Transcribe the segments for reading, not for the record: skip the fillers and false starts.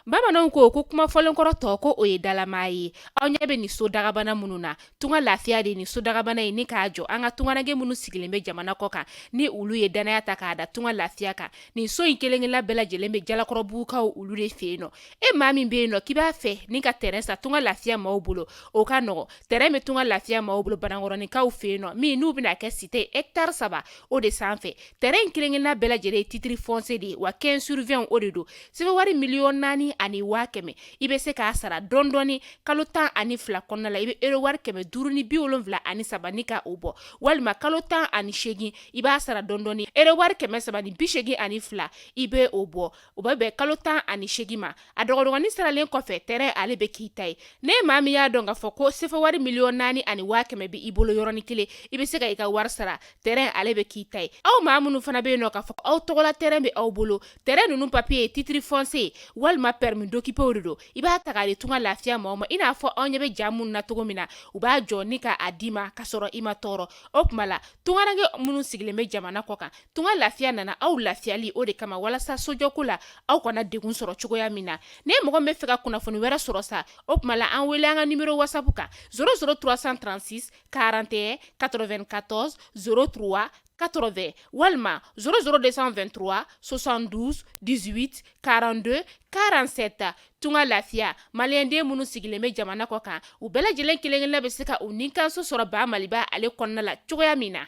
Bamananw ko kuma fɔlenkɔrɔ tɔ ko o ye dalama ye. Aw ɲɛ bɛ nin so dagabana minnu na, Tunga Lafiya de nin so dagabana in ni k'a jɔ an ka tungaranke minnu sigilen bɛ jamana kɔ kan, ni olu ye dannaya ta k'a da Tunga Lafiya kan. Nin so in kelenkelenna bɛɛ lajɛlen bɛ Jalakɔrɔbugukaw olu de fɛ yen nɔ. E maa min bɛ yen nɔ k'i b'a fɛ ni ka terrain san Tunga Lafiya maaw bolo, o ka nɔgɔ. Terrain bɛ Tunga Lafiya maaw bolo Banankɔrɔninkaw fɛ yen nɔ, min n'u bɛna kɛ cité hectare 3 o de sanfɛ. Terrain in kelenkelenna bɛɛ lajɛlen ye titre foncier de ye, wa 15 sur 20 o de don. CFA wari 4,100,000, i bɛ se k'a sara dɔɔni dɔɔni kalo 12 kɔnɔna la. I bɛ euro wari 573 ni ka o bɔ, walima kalo 18 i b'a sara dɔɔni dɔɔni, euro wari 382 i bɛ o bɔ. O bɛ bɛn kalo 18 ma. A dɔgɔdɔgɔnin saralen kɔfɛ, terrain ale bɛ k'i ta ye. Ne maa min y'a dɔn k'a fɔ ko CFA wari 4,100,000 bɛ i bolo yɔrɔnin kelen, i bɛ se ka i ka wari sara, terrain ale bɛ k'i ta ye. Aw maa minnu fana bɛ yen nɔ k'a fɔ aw tɔgɔla terrain bɛ aw bolo, terrain ninnu papier ye titre foncier walima permis d'occuper de don, i b'a ta k'a di Tunga Lafiya maaw ma. I n'a fɔ aw ɲɛ bɛ ja minnu na cogo min na, u b'a jɔ ni k'a d'i ma ka sɔrɔ i ma tɔɔrɔ. O tuma la, tungaranke minnu sigilen bɛ jamana kɔ kan, Tunga Lafiya nana aw lafiyali o de kama, walasa sojɔko la aw kana degun sɔrɔ cogoya min na. Ni mɔgɔ min bɛ fɛ ka kunnafoni wɛrɛ sɔrɔ sa, o tuma la an wele an ka numéro WhatsApp kan 00 336 41 94 03 80 walima 00 223 72 18 42 47. Tunga Lafiya, maliyɛnden minnu sigilen bɛ jamana kɔ kan, u bɛɛ lajɛlen kelen-kelenna bɛ se ka u nikanso sɔrɔ ba Maliba ale kɔnɔna la cogoya min na.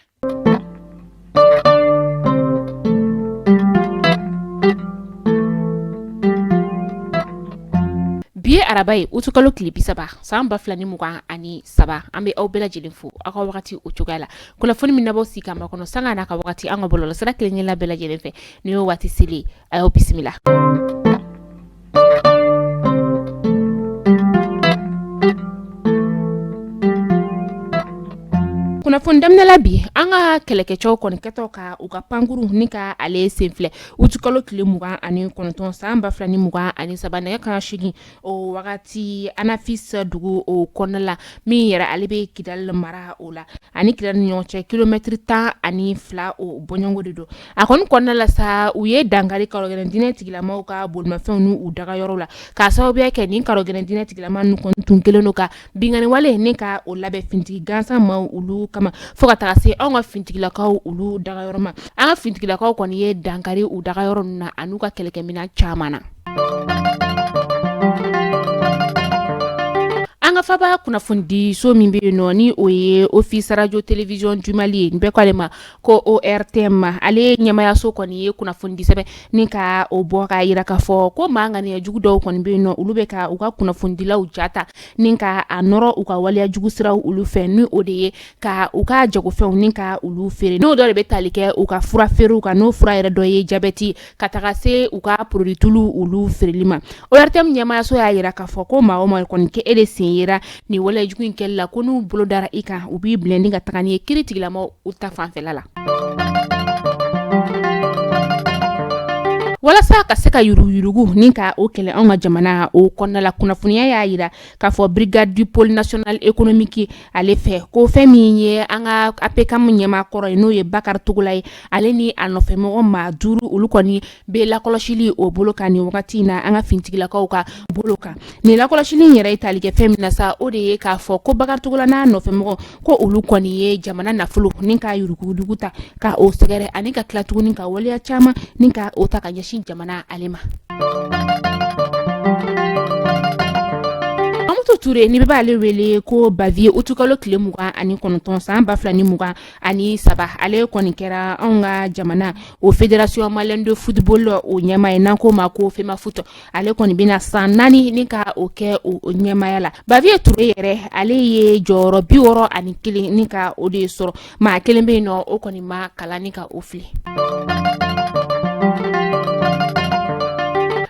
Bi ye araba ye, utukalo tile 30 san 2023. An bɛ aw bɛɛ lajɛlen fo aw ka wagati o cogoya la. Kunnafoni min nabɔ sigi ka makɔnɔ sanga n'a ka wagati an ka bɔlɔlɔsira kelen-kelenna bɛɛ lajɛlen fɛ, nin y'o waati selen, a y'aw bisimila. Kunnafoni daminɛ la bi, an ka kɛlɛkɛcɛw kɔni kɛtɔ ka u ka pankuru ni ka ale sen filɛ utukalo tile 29 san 2023 nɛgɛ kanɲɛ 8 o wagati, Anafis dugu o kɔnɔna la, min yɛrɛ ale bɛ Kidali mara o la, ani Kidali ni ɲɔgɔn cɛ kilomɛtiri 12 o bɔɲɔgɔnko de don. A kɔni kɔnɔna la sa, u ye dankari karɔgɛlɛn diinɛ tigilamaw ka bolimafɛnw n'u dagayɔrɔ la, k'a sababuya kɛ nin karɔgɛlɛn diinɛ tigilama ninnu kɔni tun kɛlen don ka binkanni wale ni ka o labɛn finitigi gansan maaw olu kama, fo ka taga se anw ka finitigilakaw olu dagayɔrɔ ma. An ka finitigilakaw kɔni ye dankari u dagayɔrɔ ninnu na an'u ka kɛlɛkɛminɛn caman na. An ka faba kunnafonidiso min bɛ yen nɔ, ni o ye Office Radio Télévision du Mali ye, bɛɛ ko ale ma ko ORTM, ale ɲɛmayaso kɔni ye kunnafonidi sɛbɛn ni ka o bɔ k'a jira k'a fɔ ko maa ŋaniya jugu dɔw kɔni bɛ yen nɔ, olu bɛ ka u ka kunnafonidilaw jata ni ka a nɔrɔ u ka waleya jugu siraw olu fɛ, ni o de ye ka u ka jagofɛnw ni ka olu feere. N'o dɔ de bɛ tali kɛ u ka fura feerew kan, n'o fura yɛrɛ dɔ ye jabɛti, ka taga se u ka produit tulu olu feereli ma. ORTM ɲɛmayaso y'a jira k'a fɔ ko maa o maa kɔni kɛ e de sen yera nin waleya jugu in kɛli la, ko n'u bolo dara i kan, u b'i bila ni ka taga n'i ye kiri tigilamaw u ta fanfɛla la. Walasa ka se ka yuruguyurugu ni ka o kɛlɛ anw ka jamana o kɔnɔna la, kunnafoniya y'a jira k'a fɔ brigade du pôle national économique ale fɛ, ko fɛn min ye an ka APCAM ɲɛmaa kɔrɔ ye, n'o ye Bakari Togola ye, ale ni a nɔfɛmɔgɔ maa 5, olu kɔni bɛ lakɔlɔsili o bolo kan nin wagati in na an ka finitigilakaw ka bolo kan. Nin lakɔlɔsili in yɛrɛ ye tali kɛ fɛn min na sa, o de ye k'a fɔ ko Bakari Togola n'a nɔfɛmɔgɔ, ko olu kɔni ye jamana nafolo ni ka yuruguyurugu ta ka o sɛgɛrɛ, ani ka tila tuguni ka waleya caman ni ka o ta ka ɲɛsin jamana ale ma. Mamutu Ture, ni bɛɛ b'ale wele ko Baviye, utukalo tile 29 san 2023, ale kɔni kɛra anw ka jamana o Fédération malienne de football o ɲɛmaa ye, n'an k'o ma ko FEMAFOOT. Ale kɔni bɛna san 4 ni ka o kɛ o ɲɛmaaya la. Baviye Ture yɛrɛ, ale ye jɔyɔrɔ 61 ni ka o de sɔrɔ. Maa kelen bɛ yen nɔ, o kɔni ma kalan ni ka o fili.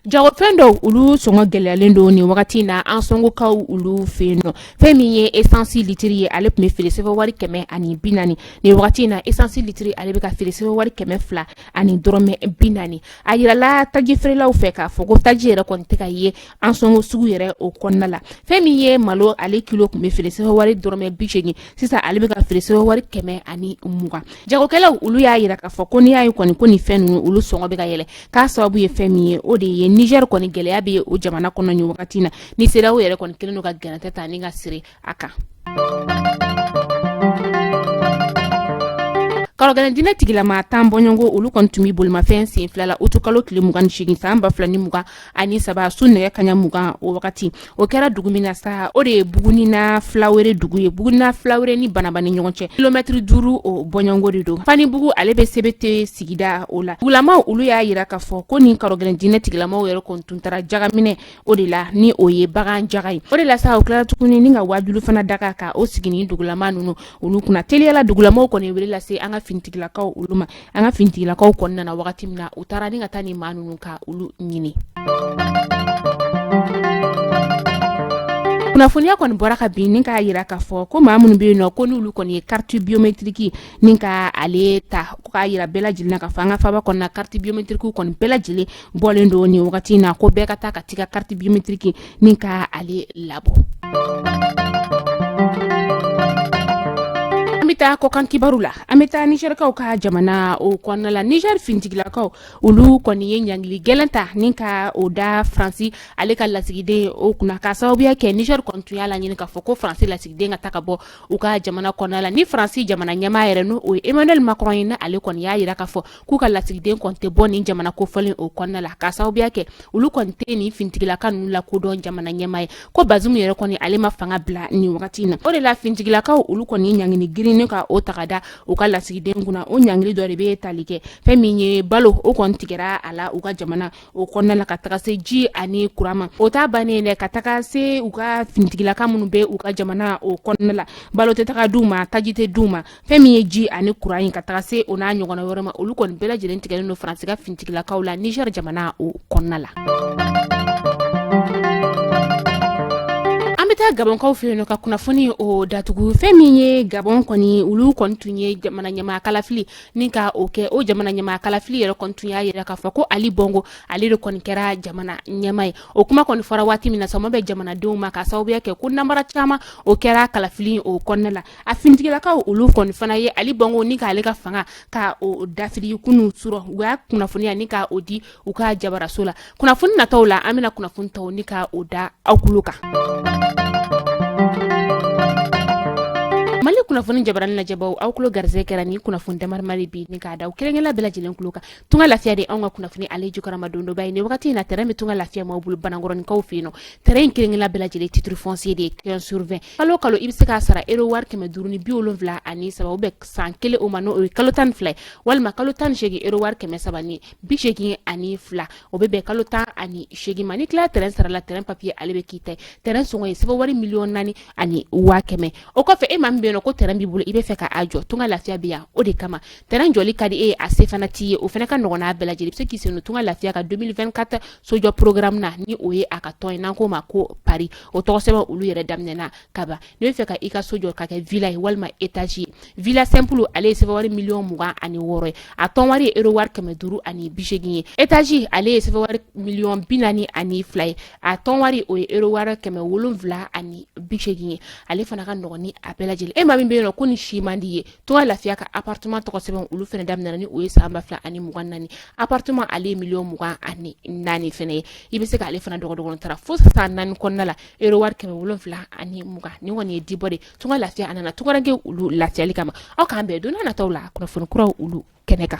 Jagofɛn dɔw olu sɔngɔ gɛlɛyalen don nin wagati in na an sɔngokaw olu fɛ yen nɔ. Fɛn min ye essence litiri ye, ale tun bɛ feere CFA wari 140. Nin wagati in na, essence litiri ale bɛ ka feere CFA wari 200 ani dɔrɔmɛ 40. A yirala taji feerelaw fɛ k'a fɔ ko taji yɛrɛ kɔni tɛ ka ye an sɔngo sugu yɛrɛ o kɔnɔna la. Fɛn min ye malo, ale kilo tun bɛ feere CFA wari dɔrɔmɛ 80, sisan ale bɛ ka feere CFA wari 120. Jagokɛlaw olu y'a yira k'a fɔ ko n'i y'a ye kɔni ko nin fɛn ninnu olu sɔngɔ bɛ ka yɛlɛ, k'a sababu ye fɛn min ye, o de ye ni Niger kɔni gɛlɛya bɛ o jamana kɔnɔ nin wagati na ni CEDEAO yɛrɛ kɔni kɛlen don ka gɛrɛntɛ ta ni ka siri a kan. Karɔgɛlɛn diinɛ tigilama 10 bɔɲɔgɔnko olu kɔni tun bɛ bolimafɛn sen fila la utukalo tile 28 san 2023 su nɛgɛ kaɲa 20 o wagati. O kɛra dugu min na sa, o de ye Bugunina Filawere dugu ye. Bugunina Filawere ni Banaba ni ɲɔgɔn cɛ kilomɛtiri 5 o bɔɲɔgɔnko de don. Fanibugu ale bɛ Sebete sigida o la. Dugulamaw olu y'a jira k'a fɔ ko nin karɔgɛlɛn diinɛ tigilamaw yɛrɛ kɔni tun taara jagaminɛ o de la, ni o ye bagan jaga ye. O de la sa, u tilala tuguni ni ka wajulu fana daga ka o sigi ni dugulama ninnu olu kunna. Teliyala dugulamaw kɔni wele lase an ka finitigilakaw olu ma. An ka finitigilakaw kɔni nana wagati min na, u taara ni ka taa ni maa ninnu ka olu ɲini. Kunnafoniya kɔni bɔra ka bin ni k'a jira k'a fɔ ko maa minnu bɛ yen nɔ, ko n'olu kɔni ye carte biométrique ni ka ale ta, ko k'a jira bɛɛ lajɛlen na k'a fɔ an ka faaba kɔnɔna carte biométrique kɔni bɛɛ lajɛlen bɔlen don nin wagati in na, ko bɛɛ ka taa ka t'i ka carte biométrique ni ka ale labɔ. An bɛ taa kɔkan kibaru la. An bɛ taa Nizɛrikaw ka jamana o kɔnɔna la. Nizɛri finitigilakaw olu kɔni ye ɲangili gɛlɛn ta ni ka o da Faransi ale ka lasigiden o kunna, k'a sababuya kɛ Nizɛri kɔni tun y'a laɲini k'a fɔ ko Faransi lasigiden ka taa ka bɔ u ka jamana kɔnɔna la. Ni Faransi jamana ɲɛmaa yɛrɛ, n'o o ye Emmanuel Macron ye, ale kɔni y'a jira k'a fɔ k'u ka lasigiden kɔni tɛ bɔ nin jamana kofɔlen o kɔnɔna la, k'a sababuya kɛ olu kɔni tɛ nin finitigilaka ninnu lakodɔn jamana ɲɛmaa ye, ko Bazoum yɛrɛ kɔni ale ma fanga bila nin wagati in na. O de la finitigilakaw olu kɔni ɲangili girin ka o ta ka da u ka lasigiden kunna. O ɲangili dɔ de bɛ tali kɛ fɛn min ye balo, o kɔni tigɛra a la u ka jamana o kɔnɔna la, ka taga se ji ani kuran ma. O t'a bannen dɛ, ka taga se u ka finitigilaka minnu bɛ u ka jamana o kɔnɔna la, balo tɛ taga d'u ma, taji tɛ d'u ma, fɛn min ye ji ani kuran ye, ka taga se o n'a ɲɔgɔnna wɛrɛ ma, olu kɔni bɛɛ lajɛlen tigɛlen don Faransi ka finitigilakaw la Niger jamana o kɔnɔna la. An bɛ taa Gabɔnkaw fɛ yen ka kunnafoni o datugu. Fɛn min ye Gabɔn kɔni, olu kɔni tun ye jamana ɲɛmaa kalafili ni ka o kɛ. O jamana ɲɛmaa kalafili yɛrɛ kɔni tun y'a jira k'a fɔ ko Ali Bongo ale de kɔni kɛra jamana ɲɛmaa ye. O kuma kɔni fɔra waati min na, sɔmɔ bɛ jamanadenw ma, k'a sababuya kɛ ko namara caman o kɛra kalafili o kɔnɔna la. A finitigilakaw olu kɔni fana ye Ali Bongo ni k'ale ka fanga ka o dafiri kunun surɔ. U y'a kunnafoniya ni ka o di u ka jabaraso la. Kunnafoni nataw la, an bɛna kunnafoni tɔw ni ka o da aw tulo kan. Mali kunnafoni jabarani lajɛbaw, aw tulo garisɛgɛ kɛra ni kunnafoni damadama de bi ni k'a da aw kelenkelen bɛɛ lajɛlen tulo kan. Tunga Lafiya de anw ka kunnafoni ale jukɔrɔma dondoba ye. Nin wagati in na, terrain bɛ Tunga Lafiya maaw bolo Banankɔrɔnikaw fɛ yen nɔ. Terrain in kelenkelen bɛɛ lajɛlen titre foncier de ye 15 sur 20. Kalo kalo i bɛ se k'a sara euro wari 573, o bɛ san kelen o ma, n'o ye kalo 12 ye, walima kalo 18 euro wari 382, o bɛ bɛn kalo 18 ma. Ni tila terrain sara la, terrain papier ale bɛ k'i ta ye. Terrain sɔngɔ ye CFA wari 4,1 million. O kɔfɛ, e maa min bɛ yen nɔ ko terrain b'i bolo, i bɛ fɛ k'a jɔ, Tunga Lafiya bɛ yan o de kama. Terrain jɔli ka di e ye, a se fana t'i ye, o fana ka nɔgɔn n'a bɛɛ lajɛlen. I bɛ se k'i sen don Tunga Lafiya ka 2024 sojɔ programme na, ni o ye a ka tɔn ye n'an k'o ma ko PARI. O tɔgɔ sɛbɛn olu yɛrɛ daminɛna kaban. N'i bɛ fɛ ka i ka so jɔ ka kɛ villa ye walima étage ye, villa simple ale ye CFA wari 26 million ye, a tɔn wari ye euro wari 580 ye. Étage ale ye CFA wari 42 million ye, a tɔn wari o ye euro wari 780 ye. Ale fana ka nɔgɔn ni a bɛɛ lajɛlen. E maa min bɛ yen nɔ ko ni si man di ye, Tunga Lafiya ka appartement tɔgɔ sɛbɛn olu fana daminɛna, ni o ye san 2024. Appartement ale ye 24 million fana ye. I bɛ se k'ale fana dɔgɔdɔgɔ taara fo san 4 kɔnɔna la, euro wari 720. Nin kɔni ye dibɔ de. Tunga Lafiya a nana tungaranke olu lafiyali kama. Aw k'an bɛn don n'a nataw la kunnafoni kuraw olu kɛnɛ kan.